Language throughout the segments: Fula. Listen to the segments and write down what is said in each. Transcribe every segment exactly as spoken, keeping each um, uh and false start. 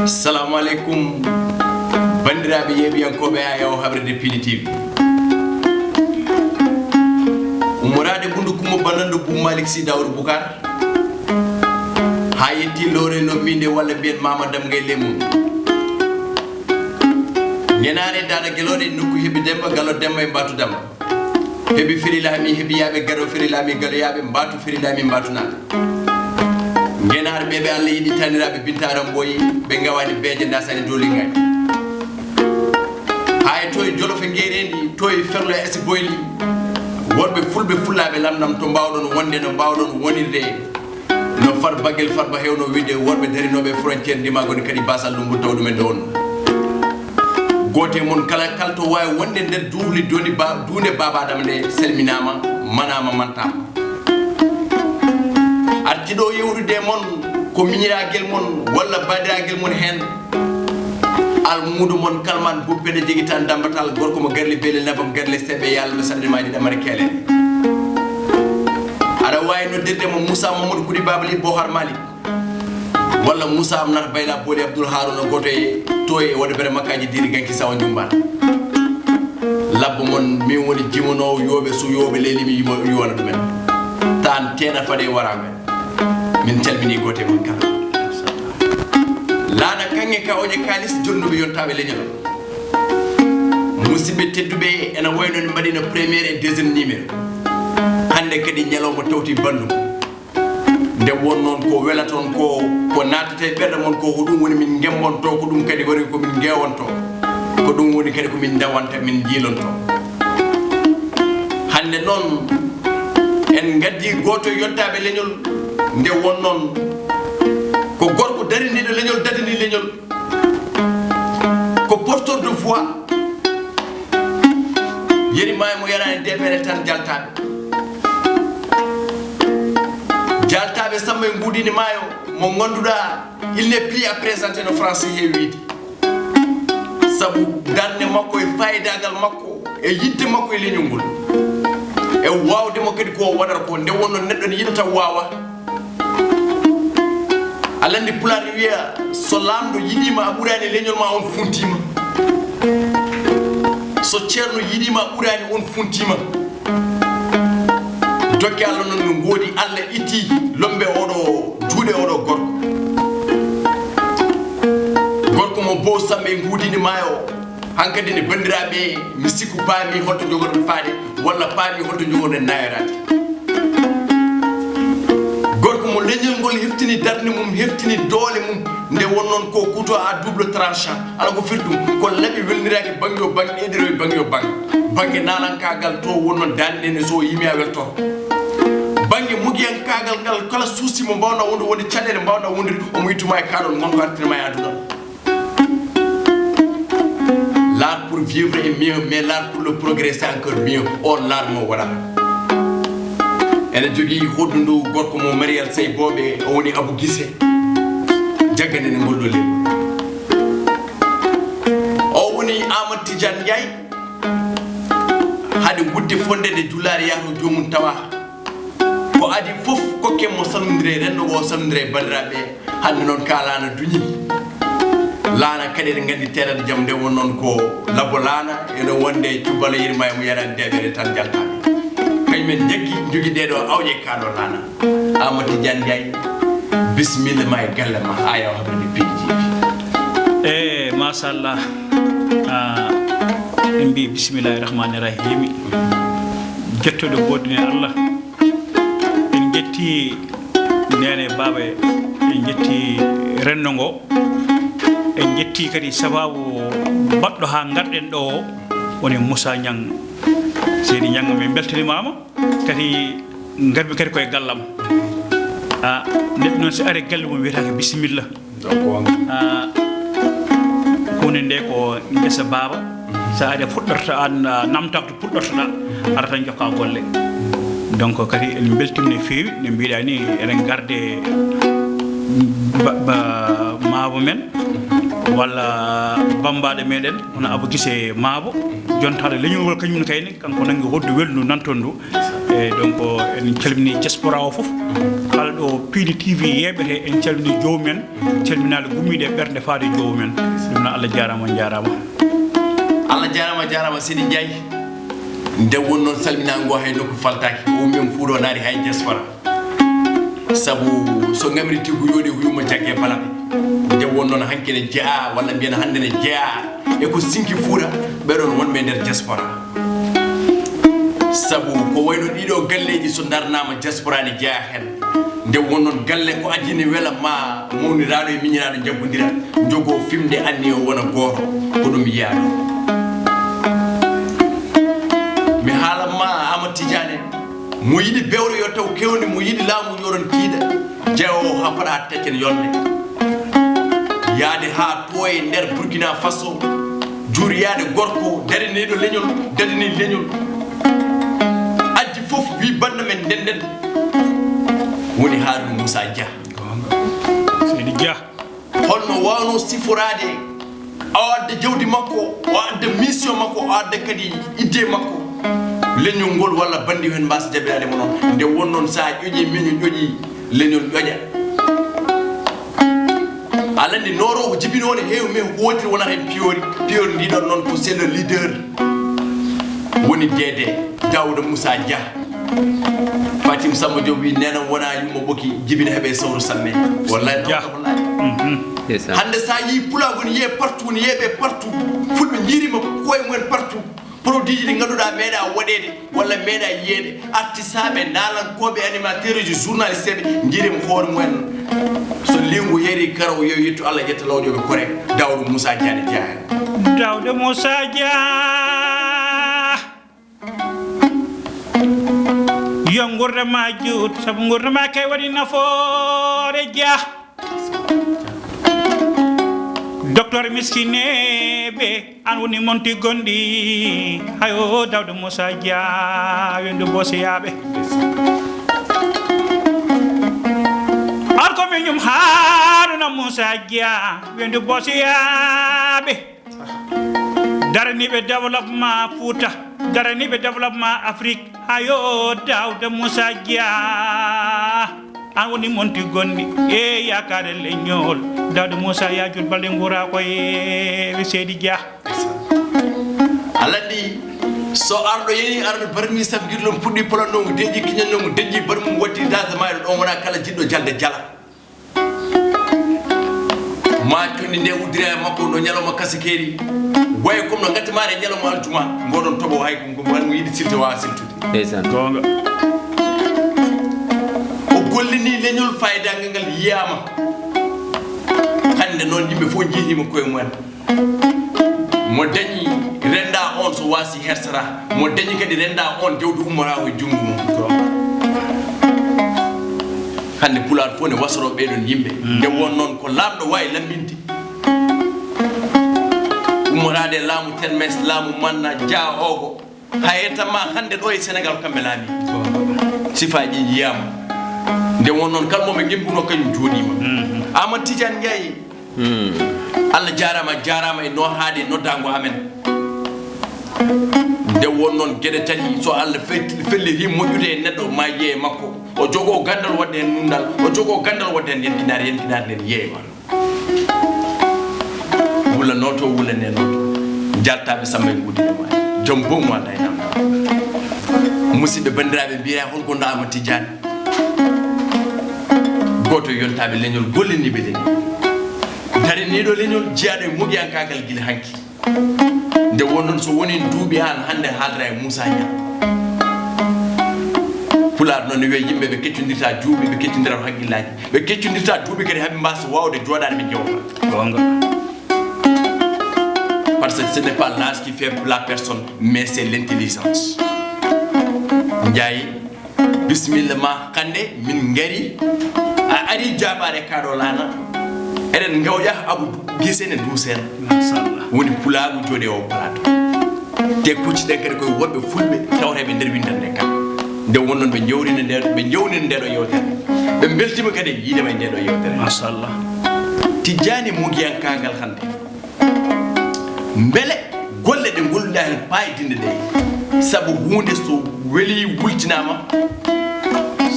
Salamu aleykum, banndiraaɓe yeeɓiyankooɓe A E O Habrede Pini T V. Ummoraade Ɓunndu Kumba Bannanndo Buu Malik Sii Daawuda Bukaar, haa yetti Loore Lommiinde walla mbiyen Maama Dam Ngay Leemun. Ngenaare Daada Gelooɗe, nokku heɓi Demba, Galo Demba e Mbaatu Demba. Heɓi Firilaami, heɓi yaaɓe Garo Firilaami, Galoyaaɓe, Mbaatu Firilaami, Mbaatunaaɓe. Ngenaar ɓe ɓe Allah yiɗi taniraaɓe Binta Aram Boyi, ɓe ngawaani beeje, ndasani dooliŋaaji. Haa e to e Jolof e Ngeereendi, to e Ferlo e Asi Boyli, worɓe fulɓe fullaaɓe lamɗam to mbaawɗon wonde, no mbaawɗon wonirde, no Farba Gel Farba heewno wiide, worɓe darinooɓe e frontière ndimaagu ne kadi baasal lumbu taw ɗum e dow on. Gooto e mon kala, kala to waawi wonde nder duuhli doni ba-, duunde Baaba Adama nde, salminaama, manaama, mantaama. Arti ɗo yewtude e mon ko miñiraagel mon walla baadiraagel mon heen. Almuudo mon Kalman Buppede Jegitaan Dambatal, gorko mo Garli Beeli Nebam Garli Seɓe Yalla no saɗde maaji ɗamare keele. Aɗa waawi noddirde mo Moussa Mamadou Kudi Babali Bohar Mali. Walla Moussa Amnar Bayla Booli Abdoul Harouna, gooto e to e wonde bere makkaaji diiri ganki sawa njumban. Labbo mon, min woni jimonoowo yooɓe suyooɓe leydi, mi yimo-, yuwana ɗumen. Taan teena fade e waraango. Min calmini gooto e mon kala. Laana kaŋŋe ka oje kaalis jonnuɓe yontaaɓe leñol. Musidɓe tedduɓe, ena wayi noon mbaɗino premier et deuxième numéro. Hannde kadi ñalawma tawti banndum. Nde won noon ko wela toon ko, ko naatata e ɓerɗe mon ko, ko ɗum woni min ngemmbontoo, ko ɗum kadi woni ko min ngeewontoo, ko ɗum woni kadi ko min ndawanta, min njiilontoo. Hannde noon en ngaddi gooto e yontaaɓe leñol, nde won noon ko gorko darindiiɗo leñol, dadani leñol, ko porteur de voix. Yeri maayo mo yaraani deeɓere tan jaltaaɓe. Jaltaaɓe Samba e Nguudini Maayo mo ngannduɗaa, il n'est plus à présenter no français heewi wiide. Sabu darnde makko e faayidagal makko e yiɗde makko e leñol ngol. E waawde mo kadi ko o waɗata ko, nde wonno neɗɗo ne yiɗata waawa. Aɗa anndi Pulaar ne wiya, so laamɗo yiɗiima a ɓuraani e leñol ma, on funtiima. So ceerno yiɗiima a ɓuraani, on funtiima. Dokke Allah noon no ngoodi, Allah itti lombe oɗo juuɗe oɗo gorko. Gorko mo Bow Sambe e Nguudini Maayo. Hankadi ne, banndiraaɓe, mi sikku paami holto njogorɗen faade, walla paami holto njogorɗen nayoraade. Gorko mo leñol ngol heftini darnde mum, heftini doole mum, nde won noon ko couteau à double tranchant. Ala ko firti ɗum, ko laɓi welniraaki bannge o bannge, ɗeɗiro e bannge o bannge. Bannge naalankaagal to won noon daande nde, so o yimi a weltoto. Bannge mogiyankaagal ngal, kala souci mo mbaawɗa wonde, wonde caɗeele mbaawɗa wonde, omo ittuma e kaɗon ngonko artirma e aduna. L'art pour vivre est mieux, mais l'art pour le progrès c'est encore mieux. On l'art mo waɗa. Ene jogii hoɗdu ndu gorko mo Mariel Sey Booɓe, o woni Abou Gise. Jaggande ne ngol ɗo leydi. O woni Amadou Tidiane Ndiaye. Hade wudde fonde nde julaare yahno joomum tawa. Ko adii fof, kokken mo salmondire, renndo ngo salmondire e banndiraaɓe. Hannde noon ka laana duñi. Laana kadi eɗen nganndi teeɗata jam nde won noon ko labbo laana, ene wonde cubbalo yirma e mo yarani deeɓere tan jaltaaɓe. Kañum en jaggi, jogi ɗee ɗo awƴe ka ɗo laana. Amadou Tidiane Ndiaye, bisimilla ma e galle ma, A E O Habrede Pini T V. E, machallah. Ah, en mbi bismillahi rahmani rahimi. Jettoɗo goɗɗine Allah. En njetti neene e baaba, en njetti renndo ngo, en njetti kadi sababu baɗɗo haa ngarɗen ɗo o, woni Moussa Niang. Seydi Niang, min mbeltanimaama, kadi ngarmi kadi koye gallam. A, neɗɗo noon so ari galle mum wiyata ko bisimilla. Donc, ah, huunde nde ko ngesa baaba. So ari a fuɗɗorto, a namtaaka to puɗɗortoɗaa, ara tan jokka golle. Donc kadi en mbeltiima no feewi, no mbiɗa ni, eɗen ngarde ba-, ba-, maabo men. Walla bammbaaɗo meɗen, hono Abou Gise Maabo, jontaɗo leñol ngol, kañum ne kayne, kanko nanngi hoɗdu welndu nan toon ndu. E donc, en calmini diaspora o fof, kala ɗo Piindi T V yeeɓete, en calmini joomum en, calminaali gummiiɗe e ɓernde faade joomum en. Ɗum noon, Allah jaaraama, on njaaraama. Allah jaaraama, jaaraama, Seydi Ndiaye. Nde won noon salminaango hay nokku faltaaki, o ummi Fuuta, o naati hay diaspora. Sabu so ngamri tiggu yooɗi, huyumo jagge balaɓe. Nde won noon hanki ne jeyaa, walla mbiyen hannde ne jeyaa e ko sinki Fuuta, ɓe ɗon wonɓe nder diaspora. Sabu ko wayno ɗiɗo galleeji, so ndarnaama, diaspora ne jeyaa heen. Nde won noon galle ko adii ne wela, ma mawniraaɗo e miñiraaɗo njaggondira, njogoo fimde, anniya o wona gooto, ko ɗum yiyaa ɗo. Mi haalan ma, Amadou Tidiane, mo yiɗi bewre yo taw kewni, mo yiɗi laamu yo ɗon kiiɗa, jeewo o haa fota tekken yolde. Yaade haa tooye nder Burkina Faso, juuriyaade gorko dariniiɗo leñol, darinii leñol. Addi fof wi bannda men ndenden, woni Haaruna Moussa Dia. Seydi Dia. Holno waawno siforaade, o adda jawdi makko, o adda mission makko, o adda kadi idée makko. Leñol ngol walla banndi heen mbaasa jabiraade mo noon. Nde won noon, so a ƴoƴii miño ƴoƴii, leñol ƴoƴa. Aɗa anndi nooroowo jibini o ne heewi, mais ko wootiri wonata heen piyoori. Piyoori ndi ɗon noon ko c'est le leader. Woni D D, Daouda Moussa Dia. Fatim Samba Diop wi, "Neene wona yumma ɓoki, jibina heɓe sawru samme." Wallahi, Dia. Wallahi. Mhm. Ndeysaan. Hannde so a yii pulaagu ne yiyee partout, ne yeeɓee partout. Fulɓe njiirima koye mumen partout. Produit ji ɗi ngannduɗaa meeɗaa waɗeede walla meeɗaa yiyeede. Artisaaɓe, naalankooɓe, animateur uji, journaliste ɓe njiirima hoore mumen. So liingu yari karaw, yo yettu Allah, yetta lawƴooɓe kore. Daouda Moussa Dia ne jeyaa heen. Daouda Moussa Dia. Yo nguurndam ma juut, sabu nguurndam ma kay waɗi nafoore, Dia. Docteur miskineeɓe, an woni monti gonɗi. Hayo Daouda Moussa Dia, weendu Boosiyaaɓe. An ko miñum Haaruna Moussa Dia, weendu Boosiyaaɓe. Daraniiɓe développement Fuuta, daraniiɓe développement Afrique, hayo Daouda Moussa Dia. An woni monti gonɗi e yaakaare leñol. Daouda Moussa, yaa juut balɗe nguura ko e Seydi Dia. Aɗa anndi, so arɗo yehi, arɗo barmi safgirɗo ɗum puɗɗi polannoo mo, deƴƴi kiñannoo mo, deƴƴi barmum, watti dasa mayɗo ɗon, wona kala jiɗɗo jalde jala. Ma conndi nde uddira e makko no ñalawma kasakeeri, wayi comme no ngatti maare ñalawma aljuma, ngoɗon toɓo hay ko mo yiɗi silte waawa siltude. Ndeysaan. Goonga. O gollini leñol, faayidagal ngal yiyaama. Hannde noon yimɓe fof njiidiima koye mumen. Mo dañi rennda on so waasi hersata, mo dañi kadi rennda on jawdi ummora ko e junngo mum. Hannde Pulaar fof ne wasoro ɓee ɗon yimɓe. Mm. Nde won noon ko laamɗo waawi lamminde. Ummoraade e laamu Termes, laamu Manna, Jaa Oogo. Hay ettanma hannde ɗo e Senegal kamɓe laami. Sifaaji ɗi yiyaama. Nde won noon kala mo ɓe ngimbuno kañum jooɗiima. Mm. Amadou Tidiane Ndiaye. Hmm. Allah jaaraama, jaaraama e no haade noddaango amen. Nde won noon geɗe tati, so Allah fe-, felliti moƴƴude e neɗɗo, ma yiye e makko. O jogoo ganndal waɗde heen nunndal, o jogoo ganndal waɗde heen yentinaare, yentinaare nden yiye e makko. Wulla nooto, wulla ne nooto. Jaltaaɓe Samba e Nguudi e Maayo. Jom bom walla e namdal. Musidɓe banndiraaɓe, mbiyaa hol gonɗo Amadou Tidiane? Gooto e yontaaɓe leñol, golliniiɓe leñol. Dariniiɗo leñol, jeyaaɗo e moƴƴankaagal gila hanki. Nde won noon, so woni duuɓi an hannde haaldata e Moussa Niang. Pulaar noon ne wiya yimɓe ɓe keccondirta duuɓi, ɓe keccondirta hakkillaaji. Ɓe keccondirta duuɓi kadi haa ɓe mbasa waawde jooɗaade ɓe njewta. Goonga. Parce que ce n'est pas l'âge qui fait la personne, mais c'est l'intelligence. Ndiaye, bisimilla ma, hannde min ngari, a ari jaabaade kaaɗo laana. Eɗen ngawƴa Abou Guissé ne duusena. Machallah. Woni pulaagu jooɗi o plateau. Te kucci ɗen kadi koye wonɓe fulɓe tawreeɓe nder winndannde nde kam. Nde won noon ɓe njewrino nde, ɓe njewnino nde ɗo yewtere. Ɓe mbeltima kadi e yiide ma e nde ɗo yewtere. Machallah. Tijjaani mogiyankagal hannde. Mbele golle ɗe ngolluɗaa heen paayodinɗe ɗe, sabu huunde so welii wultinaama,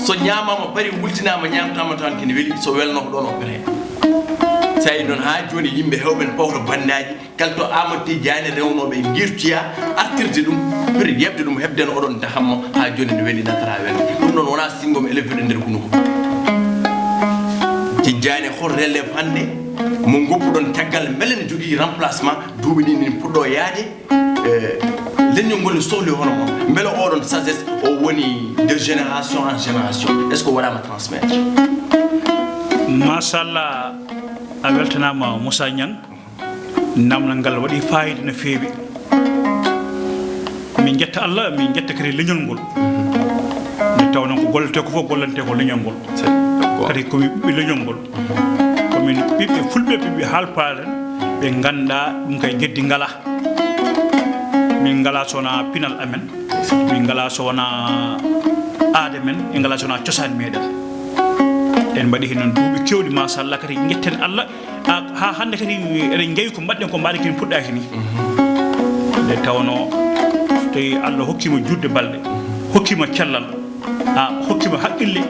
so ñaamaama parii wultinaama, ñaamtaama tan kene weli, so welnoo ko ɗoon o pere. So a yii noon haa jooni yimɓe heewɓe ne pawta bannaaji, kala to Amadou Tidiane rewnooɓe ngirtoya artirde ɗum, peut-être yeɓde ɗum, heɓde no oɗon dahammo haa jooni ne weli natara welde. Ɗum noon wonaa singo mo éleveur e nder hunuko. Tidiane hol relève hannde mo ngoppuɗon caggal, mbele ne jogii remplacement duuɓi ɗi min puɗɗo yaade? Eh, leñol ngol ne sohli hono mo, mbele oɗon sagesse o woni de génération en génération, est-ce que waɗaama transmettre? Machallah, a weltanaama Moussa Niang. Namdal ngal waɗi faayiida no feewi. Min njetta Allah, min njetta kadi leñol ngol. Nde tawnoo ko golletee ko fof, gollantee ko leñol ngol. Kadi ko min ɓiɓɓe leñol ngol. Ko min ɓiɓɓe fulɓe, ɓiɓɓe haalpulaar en, ɓe nganndaa ɗum kay geddi ngalaa. Min ngalaa so wonaa pinal amen. Min ngalaa so wonaa aada men, en ngalaa so wonaa cosaan meɗen. En mbaɗi heen noon duuɓi keewɗi, machallah, kadi njetten Allah. A, haa hannde kadi eɗen njeyi ko mbaɗɗen ko mbaɗen kadi puɗɗaaki ni. Nde tawnoo so tawii Allah hokkiima juutde balɗe, hokkiima cellal, a, hokkiima haqqille,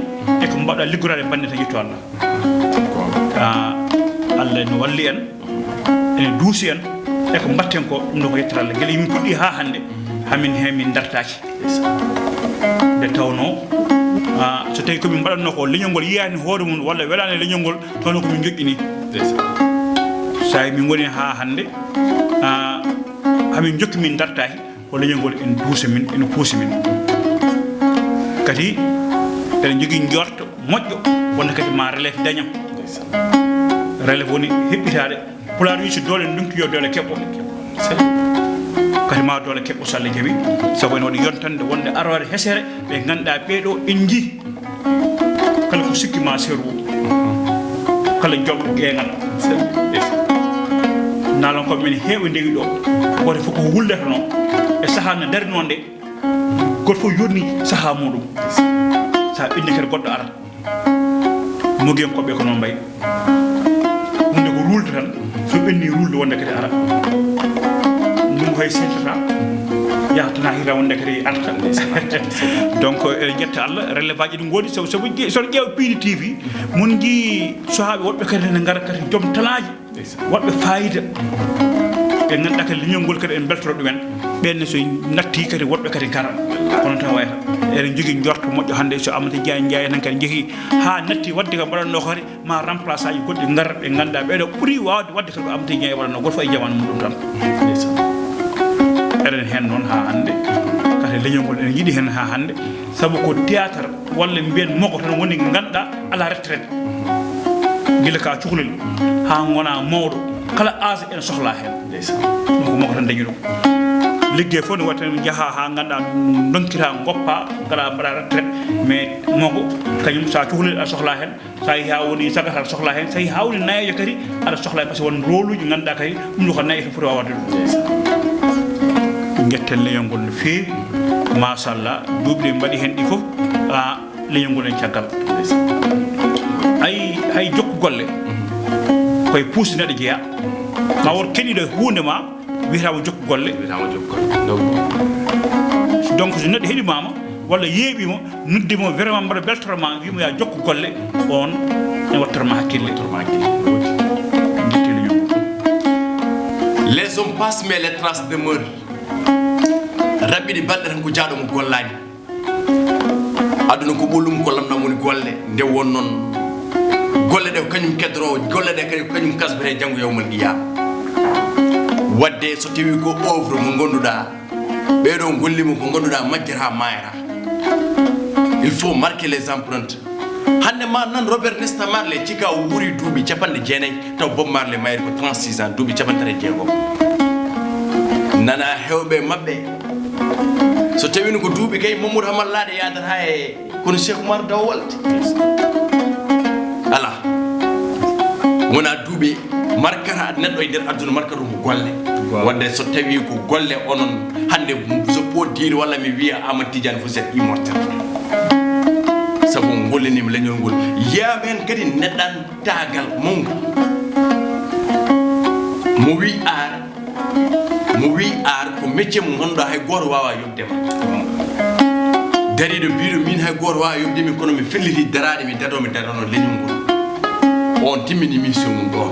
e ko mbaɗɗa liggoraade bannde tan yetto Allah. A, Allah ene walli en, ene duusi en, e ko mbaɗten ko, ɗum ɗo ko yettere Allah. Gila min puɗɗii haa hannde, hamin heen min dartaaki. Nde tawnoo, a, so tawii ko min mbaɗatnoo ko, leñol ngol yiyaani hoore mum walla welaani leñol ngol, tawnoo ko min njoƴƴini. Ndeysaan. So tawii min ngoni haa hannde, a, hamin jokki min dartaaki, ko leñol ngol ene duusa min, ene puusa min. Kadi eɗen njogii njorto moƴƴo wonde kadi ma relève daño. Ndeysaan. Relève woni heɓɓitaade. Pulaar wii so doole ndonki yo doole keɓɓo. Kadi ma doole keɓɓo so Allah jaɓi. Sabu ene waɗi yontande wonde aroore hesere ɓe ngannduɗaa ɓee ɗo en njii. Kala ko sikki ma seeru, kala jolɗo ƴeeŋal. Naalon ko men heewi ndewi ɗo. Gooto fof ko wuldatnoo e sahaa no darinoo nde. Gooto fof yonni sahaa muɗum. Sa ɓenni kadi goɗɗo ara. Mogiyankooɓe ko noon mbayi. Huunde ko ruulde tan, so ɓenni ruulde wonde kadi ara. Ndungu hay sentata, yaha tan haa hira wonde kadi arta. Donc, eɗen njetta Allah, relève aji ɗi ngoodi, sabu, sabu je-, so ƴeew P D T V, mon njii sahaaɓe woɗɓe kadi ne ngara kadi joom talaaji. Ndeysaan. Waɗɓe faayiida. Ɓe ngannduɗaa kadi leñol ngol kadi en mbeltoro ɗumen. Ɓeen ne so natti kadi woɗɓe kadi ngara. Kono tan wayata. Eɗen njogii njorto moƴƴo hannde so Amadou Ndiaye Ndiaye tan kadi njehii haa natti waɗde ko mbaɗatnoo kadi ma remplaçant aji goɗɗi ngar ɓe ngannduɗaa ɓee ɗo ɓuri waawde waɗde kadi ko Amadou Ndiaye waɗatnoo gooto fof e jamaanu muɗum tan. Ndeysaan. Eɗen heen noon haa hannde. Kadi leñol ngol ene yiɗi heen haa hannde. Sabu ko théâtre walla mbiyen mogo tan woni ngannduɗaa à la retraite. Gila ka cukalel haa ngona mawɗo, kala âge ene sohlaa heen. Ndeysaan. Ɗum ko mogo tan dañi ɗum. Liggey fof ne waɗi tan njaha haa ngannduɗaa ndonkiraa ngoppaa, ngaraa mbaɗaa retraite. Mais mogo kañum so a cukalel aɗa sohlaa heen, so a yii haa woni sagata aɗa sohlaa heen, so a yii haa woni nayeejo kadi aɗa sohlaa heen, par ce que won rôle uji ngannduɗaa kadi ɗum ɗo ko nayeejo tan foti waawde ɗum. Njetten leñol ngol no feewi, machallah, duuɓi ɗi mbaɗi heen ɗi fof, a, leñol ngol en caggal. Hay, hay jokku golle, koye puusde neɗɗo jeyaa. Ma wood keɗiiɗo huunde ma, wiyataama jokku golle. Wiyataama jokku golle. Donc, so neɗɗo heɗimaama, walla yeeɓiima, noddi mo, vraiment mbaɗa beltoto ma, wiimo yaa jokku golle, on ne wattorma hakkille. Wattorma hakkille. Njetti leñol. Les hommes passent, mais les traces demeurent. Raɓɓiɗi balɗe tan ko jaaɗo mo gollaani. Aduna ko ɓolum, ko lamɗam woni golle. Nde won noon, golle ɗe ko kañum keddoroo, golle ɗe kadi ko kañum kasbetee janngo yawmal qiyama. Wadde so tawi ko œuvre mo ngannduɗaa, ɓee ɗo ngolli mo ko ngannduɗaa majjata maayata. Il faut marquer les empreintes. Hannde ma nan Robert Nesta Marley, cika o wuuri duuɓi capanɗe jeenayi, taw Bob Marley mayri ko trente-six ans, duuɓi capanɗe tati e jeegom. Nana heewɓe maɓɓe. So tawino ko duuɓi kay Mamadou Hamar Laaɗe yaadata e kono Cheikh Oumar Daw Walde. Alaa. Wona duuɓi markata neɗɗo e nder aduna, markata ko golle. Golle. Wadde so tawi ko golle onon hannde, so poddiri walla mi wiya Amadou Tidiane, vous êtes immortel. Sabu ngollinimi leñol ngol. Yiyaama heen kadi neɗɗantaagal mawngal. Mo wi aar O wi ar ko métier mo ngannduɗaa hay gooto waawaa yoɓde ma. Dariiɗo biiɗo min hay gooto waawaa yoɓde min, kono mi felliti daraade, mi dadoo, mi dadano leñol ngol. On timmini mission mum ɗoon.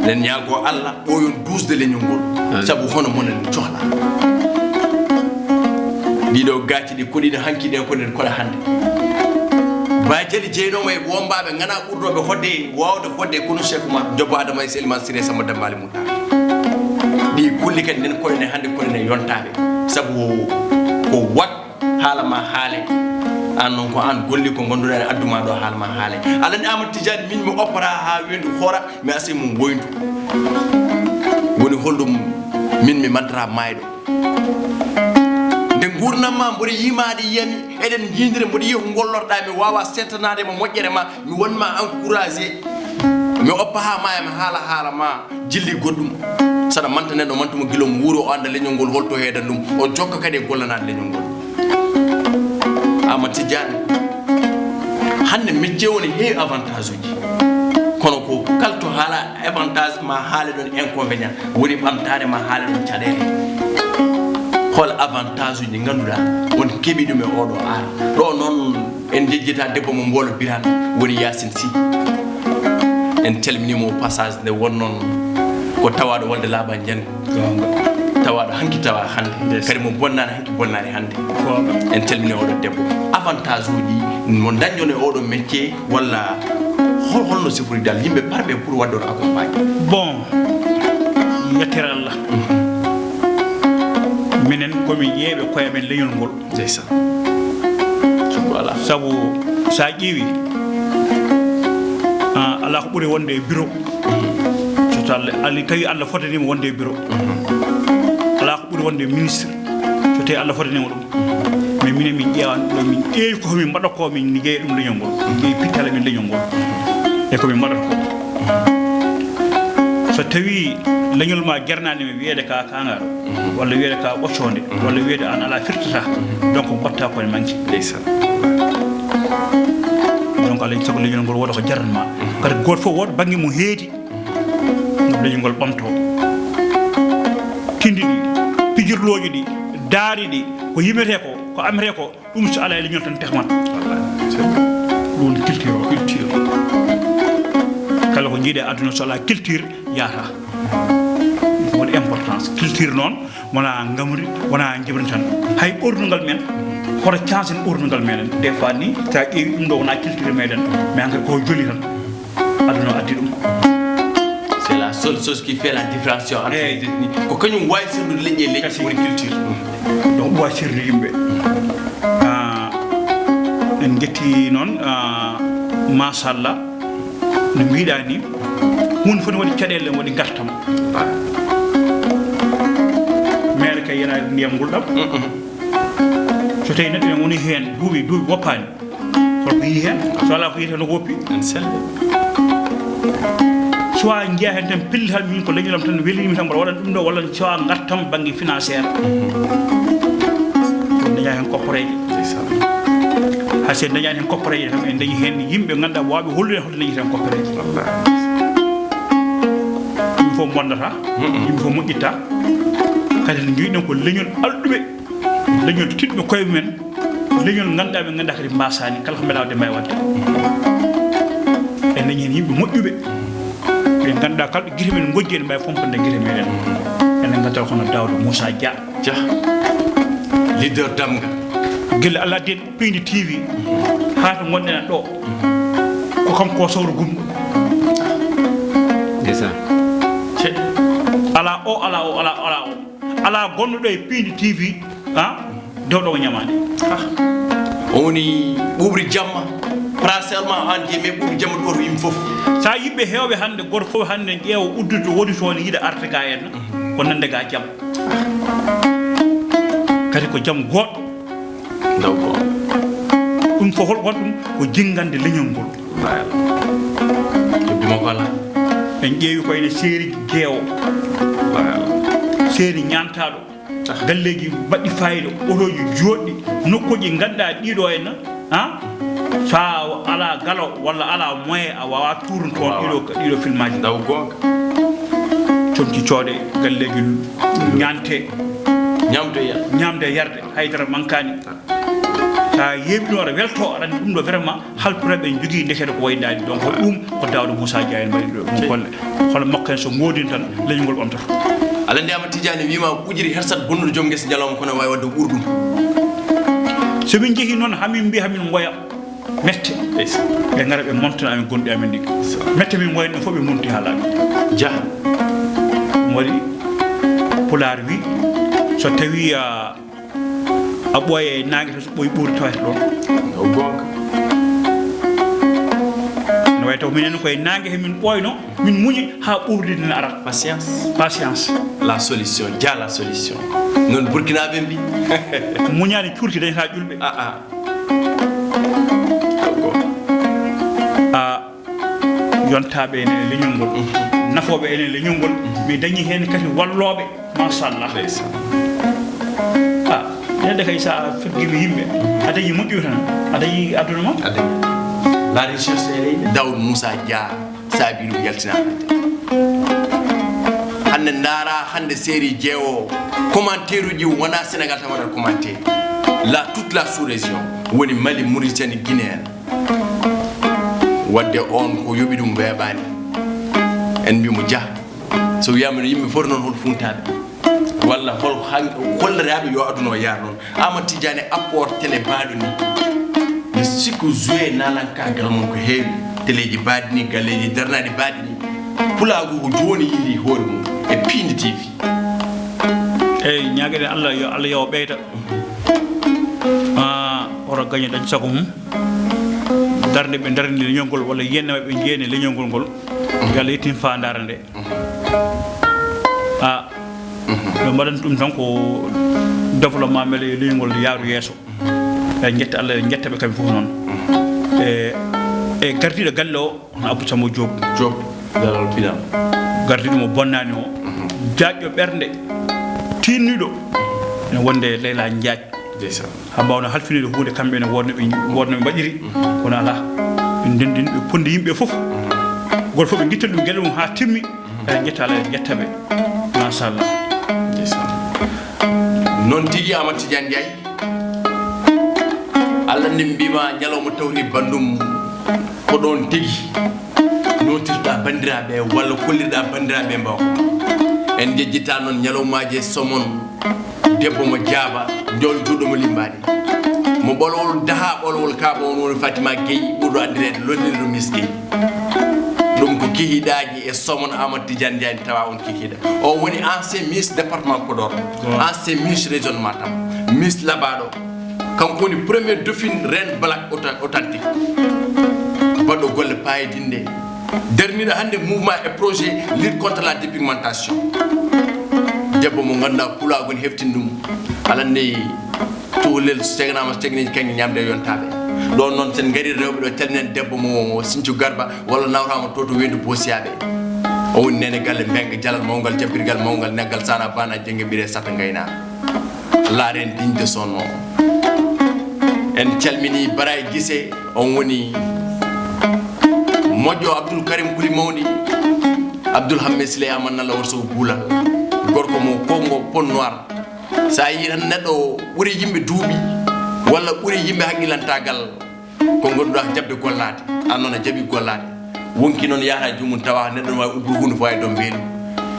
Eɗen ñaagoo Allah, o yon duusde leñol ngol. Sabu hono mon en cohlaa. Ɗiɗo gaaci ɗi koɗiino hanki ɗen, koɗen koɗa hannde. Baajali jeynooma e wommbaaɓe ngana ɓurnooɓe hoɗde, waawde hoɗde kono Cheikh Oumar Jobo Adama e Seliman Siré Samba Dambali Mum. Ɗi kulli kadi nden koɗen e hannde koɗen e yontaaɓe. Sabu ko wat haala ma haale. Aan noon ko aan golli ko ngannduɗaa ene addu ma ɗo haala ma haale. Alani Amadou Tidiane min mi oppata haa weendu hoora mi asi mum woyndu. Woni holɗum min mi mantata maayɗo. Nde nguurndam ma mboɗo yimaade yiyami eɗen njiindira mboɗo yiya ko ngollorɗaa mi waawa settanaade ma moƴƴere ma. Mi won ma encouragé. Mi oppa haa maaya mi haala haala ma jilli goɗɗum. Saɗa manta neɗɗo mantuma gila mo wuuro o annda leñol ngol holto heedan ɗum. O jokka kadi e gollanaade leñol ngol. Ama Tidiane. Hannde métier o ne heewi avantage uji. Kono ko kalto haala avantage ma haale ɗon inconvénient. Woni ɓamtaare ma haala ɗon caɗeele. Hol avantage uji ngannduɗaa on keɓi ɗum e oɗo ar. Ɗo noon en jejjita debbo mo Mboolo Biraan woni Yaasin Si. En calminii mo au passage nde won noon ko tawaaɗo wolde laaɓa njan. Tawaaɗo hanki tawa hannde. Kadi mo bonnaani hanki bonnaani hannde. En calminii oɗo debbo. Avantage uji mo dañɗon e oɗo métier walla hol-, holno sifori dal yimɓe parɓe pour waɗde on accompagné? Bon, yettere Allah. Minen komin ƴeeɓe koye men leñol ngol. Ndeysaan. Sabu so a ƴeewi, ah, alaa ko ɓuri wonde e bureau. So tawi Allah fotaniima wonde e bureau. Alaa ko ɓuri wonde e ministre. So tawi Allah fotaniima ɗum. Mais minen min ƴeewaani ɗum ɗo, min ƴeewi ko min mbaɗa ko min liggey ɗum leñol ngol. Min ƴeewi pittale min leñol ngol. E ko min mbaɗata ko. So tawi leñol ma jarnaani mi wiyeede ka kaŋŋaaɗo, walla wiyeede ka ɓoccoonde, walla wiyeede aan alaa firtata, donc mbaɗta ko ne manki. Ndeysaan. Donc alaa e sago leñol ngol wooda ko jarnat ma. Kadi gooto fof wooda bannge mum heedi. Ngam leñol ngol ɓamto. Tindi ɗi, pijirlooji ɗi, daari ɗi, ko yimetee ko, ko ametee ko, ɗum so alaa e leñol tan tehmat. Wallaahi. Ɗum woni culture o. Culture. Kala ko njiiɗa e aduna so alaa culture, yaata. Ɗum woni importance. Culture noon, wonaa ngamri, wonaa njibri tan. Hay ɓoornungal men, hoto cansen ɓoornungal meɗen. Des fois ni, so a ƴeewi ɗum ɗo wonaa culture meɗen, mais hankadi ko joli tan. Aduna addi ɗum. C'est la seule chose qui fait la différence entre les ethnies. Ko kañum waawi sirdude leƴƴi e leƴƴi. Woni culture. Donc ɗum waawi sirde yimɓe. Ah, en njetti noon, ah, machallah, no mbiɗa ni, huunde fof ne waɗi caɗeele, ne waɗi ngartam. Meere kay yana ndiyam ngulɗam. So tawi neɗɗo ne woni heen duuɓi, duuɓi woppaani, holko yii heen? So alaa ko yiyata no woppi. En selli. So a njiya heen tan pellital, min ko leñol am tan welimi tan, mboɗo waɗa ɗum ɗo, walla so a ngartam bannge financière. On daña heen kopporeeje. Ndeysaan. Hay so en dañaani heen kopporeeje tan, en dañi heen yimɓe ngannduɗaa waawɓe hollude en, hoto dañi heen kopporeeje. Wallaahi. Yimɓe fof mbondata, yimɓe fof moƴƴitta. Kadi no njiɗen ko leñol alɗuɓe. Leñol tiɗɓe koye mumen, leñol ngannduɗaa ɓe ngannduɗaa kadi mbaasaani, kala ko mbelaa waɗde mbaawi waɗde. En dañi heen yimɓe moƴƴuɓe, ɓe ngannduɗaa kala ɗo gite men ngojji ene mbaawi fompande gite meɗen. Enen ngannduɗaa kono Daouda Moussa Dia. Dia, leader Damga. Gila Allah den Pindi T V, haa to ngonɗen ɗo, ko kanko o sawru gumɗo. Ndeysaan. Alaa o, alaa o, alaa, alaa o. Alaa gonɗo ɗo e Pindi T V, ha? Dewɗo o ñamaande. Ah. O woni ɓuuɓri jamma. Principalement, aan jeyi, mais ɓuuɓri jamma ɗo to yimɓe fof. So a yimɓe heewɓe hannde, gooto fof hannde ƴeewa uddude to woni toon, yiɗa arde ga en. Ko nande ga jam. Kadi ko jam goɗɗo. Ndaw ko. Ɗum fof hol won ɗum? Ko jinngande leñol ngol. Mbaal. Heɓde makko alaa. En ƴeewi ko ene seeri geewo. Mbaal. Seeri ñaantaaɗo. Ah. Galleeji mbaɗɗi faayiida, otooji jooɗɗi, nokkuuji ngannduɗaa ɗiɗo en, ha? So a alaa galo walla alaa moyen, a waawaa tuurnude toon. Waawaa. Ɗiɗo, ɗiɗo filmaaji. Ndaw goonga. Comci coode, galleeji ñaante, ñaamde e yarde, haydara mankaani. Sa yeeɓi ɗum, aɗa welto, aɗa anndi ɗum ɗo vraiment, halpulaar ɓe njogii ndekete ko wayi ndaani. Donc, ɗum ko Daawda Moussa Dia en mbaɗi ɗum golle. Hono makko en so ngoodii tan, leñol ngol ɓamtoto. Aɗa anndi Amadu Tijaani wiima ujiri hersat bonnude joom ngesa ñalawma, kono waawi waɗde ɓuri ɗum. So min njehii noon, hamin mbiya, hamin ngoya. Mette. Ɓe ngara, ɓe montana amin gonɗi amin ɗi. Mette min ngoyno ɗum fof, ɓe monti haa laaɓi. Jah. Ɗum waɗi Pulaar wi, so tawi a, a ɓooya e naange, so ɓooyi ɓuuri tawata ɗon. Ko goonga. No wayi taw minen koye naange he min ɓooyno, min muñi haa ɓuurdi ndin ara. Patience. Patience. La solution, Jah la solution. Noon Burkinaaɓe mbi. Muñaani cuurki dañata ƴulɓe. Ah, ah. A, yontaaɓe enen e leñol ngol, nafooɓe enen e leñol ngol, mi dañi heen kadi wallooɓe, machallah. Ndeysaan. A, ñande kay, so a feggii yimɓe, a dañi moƴƴo tan, a dañi aduna ma. A dañi. La richesse est là. Daawda Moussa Dia. Saabi ɗum yaltina hannde. Hannde ndaara, hannde série jeewo, commentaire uji wona Sénégal tan waɗata commentaire. La, toute la sous-région, woni Mali, Mauritanie, Guinée en. Wadde on ko yoɓi ɗum weeɓaani. En mbi mo jah. So wiyaama no yimɓe foti noon hol funtaaɓe. Walla hol han-, hollataaɓe yo aduna o yaar noon. Amadu Tijaani, apport télé baaɗo ni. Mi sikku joué naalankaagal mon ko heewi. Téléji baaɗi ni, galleeji darnaaɗi baaɗi ni. Pulaagu ko jooni yiɗi hoore mum e Piindi T V. Eyi, ñaagiɗen Allah, yo Allah yo o ɓeyda. Ah, oto gaño dañ sago mum. Darnde ɓe darni leñol ngol, walla yiyannde maɓɓe ɓe jeeyani leñol ngol ngol. Yo Allah yettin faandaare nde. A, ɓe mbaɗan ɗum tan ko développement, mbele yo leñol ngol yaaru yeeso. E njetta Allah, en njetta ɓe kamɓe fof noon. E, e gardiiɗo galle o, hono Abdou Samba Diop. Diop, Dalal Pinal. Gardiiɗo mo bonnaani o. Jaajɗo ɓernde, tiinniiɗo. Ene wonde Leyla Ndiaye. Ndeysaan. Haa mbaawno halfinoyde huunde, kamɓe ne woodno ɓe, woodno ɓe mbaɗiri, kono alaa. Ɓe ndenndini, ɓe pondi yimɓe fof. Gooto fof ɓe ngitta ɗum gelle mum haa timmi. Eɗen njetta Allah, eɗen njetta ɓe. Machallah. Ndeysaan. Noon tigi, Amadu Tijaani Njaay. Allah nde mbiima ñalawma tawri banndum ko ɗoon tigi nootirɗaa banndiraaɓe walla kollirɗaa banndiraaɓe mbaaw. En njejjitaa noon ñalawmaaji e somon. Debbo mo jaaba, njool juuɗo mo limbaani. Mo ɓolowol dahaa ɓolowol kaaba, on woni Fatima Gueye, ɓurɗo anndireede lollinirɗo Miss Gueye. Ɗum ko kihiiɗaaji e somon Amadou Tidiane Ndiaye, tawa on kihiiɗo. O woni ancien Miss département Podor, ancien Miss région Matam, Miss Labaɗo. Kanko woni premier dauphine reine black auto-, authentique. Baɗɗo golle paayodinɗe. Darniiɗo hannde mouvement e projet lutte contre la dépigmentation. Debbo mo ngannduɗaa pulaagu ne heftini ɗum. Aɗa anndi cukalel so teganaama, so teganii kañum ñaamde e yontaaɓe. Ɗoon noon, so en ngarii rewɓe ɗo, calminen debbo mo Sinthiou Garba, walla nawtaama to, to Weendu Boosiyaaɓe. O woni neene galle Mbengue, jalal mawngal, jabbirgal mawngal, neggal, saana, baana, jennge, ɓire, sata, ngayna. Laaren diñde sonno. En calminii Baray Gise, on woni moƴƴo Abdoul Karim Kuli Mawni, Abdoul Hamme Sile Aman Nalla Worso Buulal, gorko mo Kongo Pont Noir. So a yii tan neɗɗo ɓuri yimɓe duuɓi, walla ɓuri yimɓe haqqillantaagal, ko ngannduɗaa jaɓde gollaade, aan noon a jaɓi gollaade. Wonki noon yahata jumum tawa neɗɗo no waawi udduru huunde fo e dow mbeelu.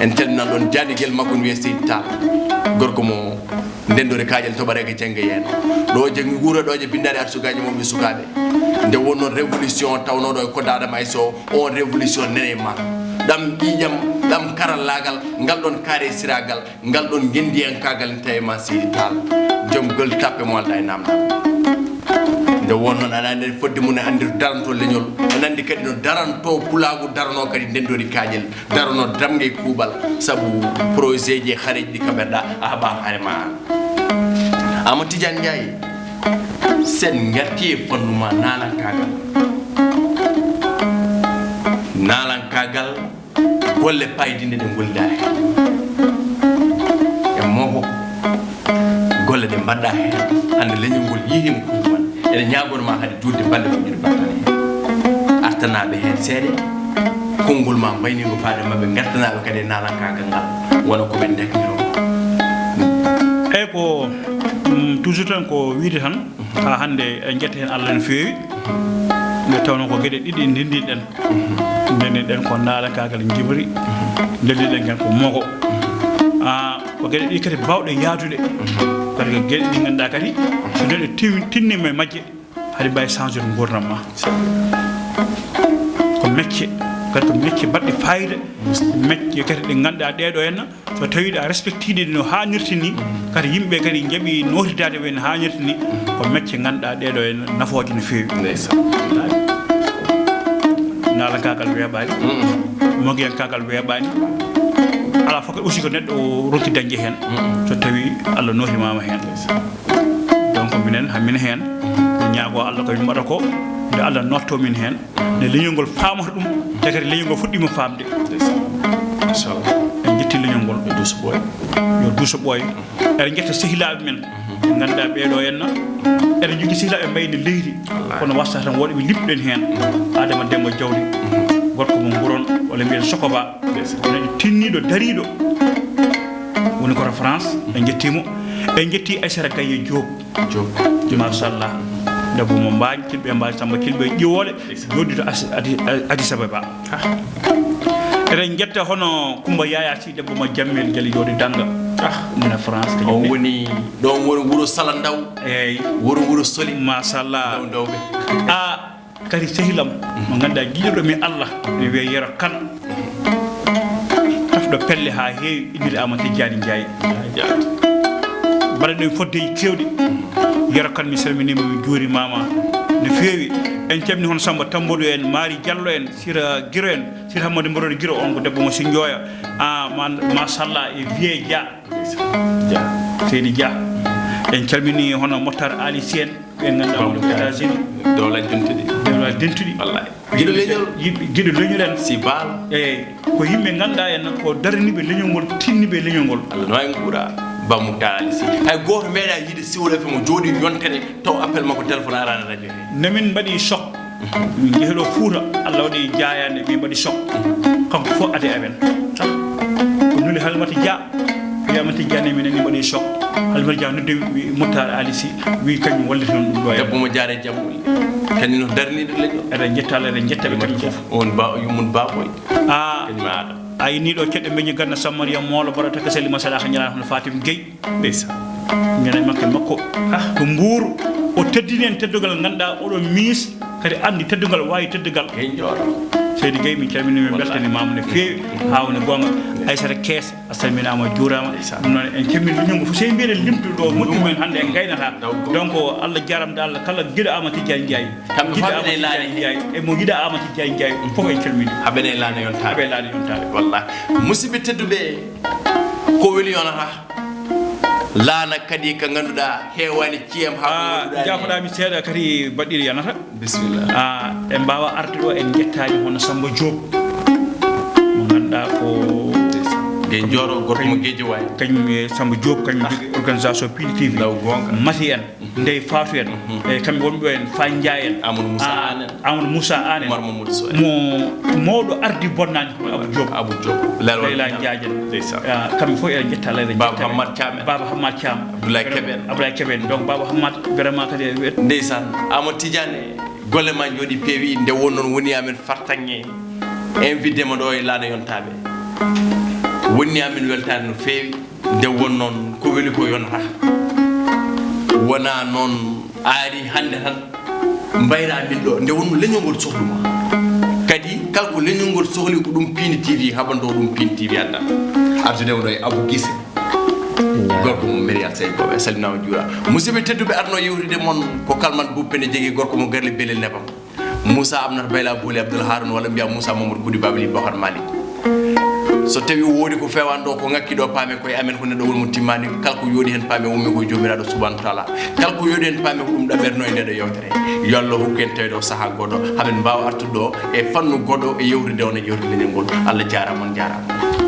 En calminan ɗoon jaadigel makko no wiyee Seydi Tall, gorko mo Ndenndori Kaaƴel Toɓareeje Jennge Yeeno. Ɗo je nguura ɗo je binndaade arsugaaji mawɓe sukaaɓe. Nde wonnoo révolution tawnooɗo e Koddo Adama Ayso, on révolution nene ma. Ɗam ƴiiƴam, ɗam karallaagal, ngal ɗoon kaare siraagal, ngal ɗoon ngenndiyankaagal ne tawi ma Seydi Tall, joom gol tappe mo aldaa e naamndal. Nde wonnoo aɗa anndi fodde mum e anndir daranto leñol, en anndi kadi no daranto pulaagu daranoo kadi Ndenndori Kaaƴel, daranoo damnge kuuɓal, sabu projet ji e hareeji ɗi kaɓirɗaa a haɓaama hare ma aan. Amadou Tidiane Ndiaye, sen ngarti e fannu ma naalankaagal. Naalankaagal. Golle paydinɗe ɗe ngolliɗaa heen. E mooho, golle ɗe mbaɗɗaa heen. Hannde leñol ngol yihiima kuuɓu man. Ene ñaagono ma hade juutde balɗe moƴƴude mbaɗɗaa heen. Artanaaɓe heen seeɗa. konngol ma mbayniigo faade maɓɓe, ngartanaaɓe kadi e naalankaagal ngal, wona ko ɓe ndekniroo. Eeyi, ko, mm, toujours tan ko wiyde tan, haa hannde en njettii heen Allah no feewi, nde tawnoo ko geɗe ɗiɗi ndenndiɗen. Ndenndiɗen ko naalankaagal njibri, ndenndiɗen heen ko mogo. Ah, ko geɗe ɗiɗi kadi baawɗe yahdude. Kadi ko geɗe ɗi ngannduɗaa kadi, so neɗɗo tin-, tinniima e majje, haɗi mbaawi changeude nguurndam ma. Ko mecce, kadi ko mecce baɗɗe faayiida, mecce kadi ɗe ngannduɗaa ɗee ɗoo henna, so tawii ɗe a respectiiɗe no haanirta ni, kadi yimɓe kadi njaɓi nootidaade ɓe no haanirta ni, ko mecce ngannduɗaa ɗee ɗoo henna nafooje no feewi. Ndeysaan. Naalankaagal weeɓaani, mogiyankaagal weeɓaani. Alaa fof kadi aussi ko neɗɗo o ronki dañde heen, so tawii Allah nootimaama heen. Donc, minen, hamin heen, min ñaagoo Allah ko min mbaɗa ko, nde Allah nootto min heen, nde leñol ngol faamata ɗum, te kadi leñol ngol fuɗɗiima faamde. Machallah. En njetti leñol ngol. Yo duuso ɓooya. Yo duuso ɓooya. Eɗen njetta sehilaaɓe men. Ɓe ngannduɗaa ɓee ɗoo henna. Eɗen njogii sehilaaɓe mbayde leydi. Wallaahi. Kono wasta tan woɗɓe limɗen heen. Adama Demba Jawdi. Gorko mo Nguron, walla mbiyen Sokoba. Ndeysaan. Ko neɗɗo tinniiɗo, dariiɗo. Woni ko to France, en njettii mo. En njettii Aissata Gaye Diop. Diop. Machallah. Debbo mo Mbaañ, Kilɓe Mbaañ, Samba Kilɓe, Ƴiwoole, ndeysaan, jooɗii to As-, Adi-, Addis Ababa. Ah. Eɗen njetta hono Kumba Yaya Sy, debbo mo Jammel Jali jooɗii Dannga. Ah. Mona France, kadi. On woni, ɗon woni wuro Salandaw. Eeyi. Wuro, wuro Soli. Machallah. Ndaw, ndawɓe. Ah. Kadi sehil am, mo ngannduɗaa giɗirɗo mi Allah, mi wiya Yero Kan. Tafɗo pelle haa heewi, innirɗo Amadou Tidiane Ndiaye. Mbaɗen ɗo e foddeeji keewɗi. Yero Kan, mi salminiima, mi juurimaama no feewi. En calminii hono Samba Tambodu en, Mari Diallo en, Sira Giro en, Sira Hammadou Mborodi Giro, on ko debbo mo Sinjooya. Ah, ma-, machallah, e Vieux Dia. Dia. Seydi Dia. En calminii hono Mottar Ali Sy en. Ɓe ngannduɗaa wonɓe États-Unis. Dowla dentuɗi. Dowla dentuɗi. Wallaahi. Giɗo leñol. Yimɓe, giɗo leñol en. Si baal. Eeyi. Ko yimɓe ngannduɗaa en ko daraniiɓe leñol ngol, tinniiɓe leñol ngol. Allah no waawi nguura. Ba Muktar Ali Sy. Hay gooto meeɗaa yiide Siwol F M o jooɗii yontere taw appel makko téléphone araani radio he. No min mbaɗi choc. Min njehi ɗo Fuuta, Allah waɗi jaayaande, min mbaɗi choc. Kanko fof adi amen. Ko nuli Halimata Dia. Wiyama Tijjani, minen ni mbaɗi choc. Halmar Dia noddi, wi Muttar Ali Sy, wi kañum walliti noon ɗum ɗo. Debbo mo jaare jam. Kañum no darniiɗo leñol. Eɗen njetta Allah, eɗen njetta ɓe kamɓe fof. On ba, yummum baaboy. Ah. Kañum aɗa. A yini ɗo ceɗɗo mbeñi ganna Samariya moolo baɗa taka seli masala ka ñalaa hono Fatim Gueye. Ndeysaan. Minen e makko e makko. Ah. Ko Mbuur. O teddini en teddungal ngannduɗaa oɗo miis kadi anndi teddungal waawi teddungal. Gueye Ndioro. Seydi Gueye, min calminii, min mbeltanimaama no feewi. Haa woni goonga. Aysata Kees. A salminaama, a juuraama. Ndeysaan. Ɗum noon, en calminii leñol ngol fof. So en mbiɗen limtude ɗo, moƴƴu men hannde en ngaynataa. Donc, Allah jaaraama, Allah kala giɗo Amadou Tidiane Ndiaye. Kamɓe fof aɓe e laana he. Ndiaye, e mo yiɗa Amadou Tidiane Ndiaye, fof en calminii. Aɓe e laana yontaaɓe. Aɓe e laana yontaaɓe. Wallaahi. Musidɓe tedduɓe, ko weli yonata. Laana kadi ka ngannduɗaa heewaani ciyam haa ko ngannduɗaa ni. Jaafoɗaa mi seeɗa kadi baɗɗiiɗo yanata. Bisimilla. Ah, en mbaawa arde ɗo en njettaani hono Samba Diop. Mo ngannduɗaa ko Gueye Ndioro, gorko mo Guédiawaye. Kañum e Samba Diop, kañum jogii organisation Pini T V. Law goonga. Mati en, Ndeye Fatou en. E kamɓe wonɓe en, Faye Ndiaye en. Amadou Moussa Anne en. Amadou Moussa Anne en. Oumar Mamadou Sow en. Mo mawɗo ardi bonnaani. Abou Diop. Abou Diop. Lelwal Leyla Ndiaye. Ndiaye en. Ndeysaan. Ah, kamɓe fof eɗen njetta Allah, eɗen njetta ɓe. Baba Hammad Thiam en. Baba Hammad Thiam. Abdoulaye Kebe en. Abdoulaye Kebe en. Donc, Baba Hammad, vraiment, kadi e wiyete. Ndeysaan. Amadou Tidiane, golle ma njooɗi peewi, nde wonnoo woni amen fartaŋŋe. Invité ma ɗo e laana yontaaɓe. Wonni amen weltaare no feewi. Nde won noon, ko weli ko yonata. Wonaa noon aari hannde tan, mbayraa min ɗo. Nde won leñol ngol sohli ma. Kadi, kala ko leñol ngol sohli, ko ɗum Pini T V haɓantoo, ɗum Pini T V adda. Artude mo ɗo e Abou Guissé. Gorko mo Merial Sey Boɓe, a salminaama, juuraama. Musidɓe tedduɓe, arno yewtide mon ko Kalman Bouppene jegi gorko mo Garli Belel Nebam. Moussa Amnata Bayla Bouli Abdoul Haroun, walla mbiya Moussa Mamadou Kudi Babli Bokar Malik. So tawi woodi ko feewaani ɗo, ko ŋakki ɗo, paame koye amen ko neɗɗo woni mo timmaani, kala ko yooɗi heen paame ummi ko Joomiraaɗo Subhaanahu wa Taala. Kala ko yooɗi heen paame ko ɗum ɗaɓɓerno e nde ɗo yewtere. Yo Allah hokku en tawde o sahaa goɗɗo, haɓen mbaawa artude ɗo e fannu goɗɗo e yewtude o, e yewtude leñol ngol. Allah jaaraama, on jaaraama.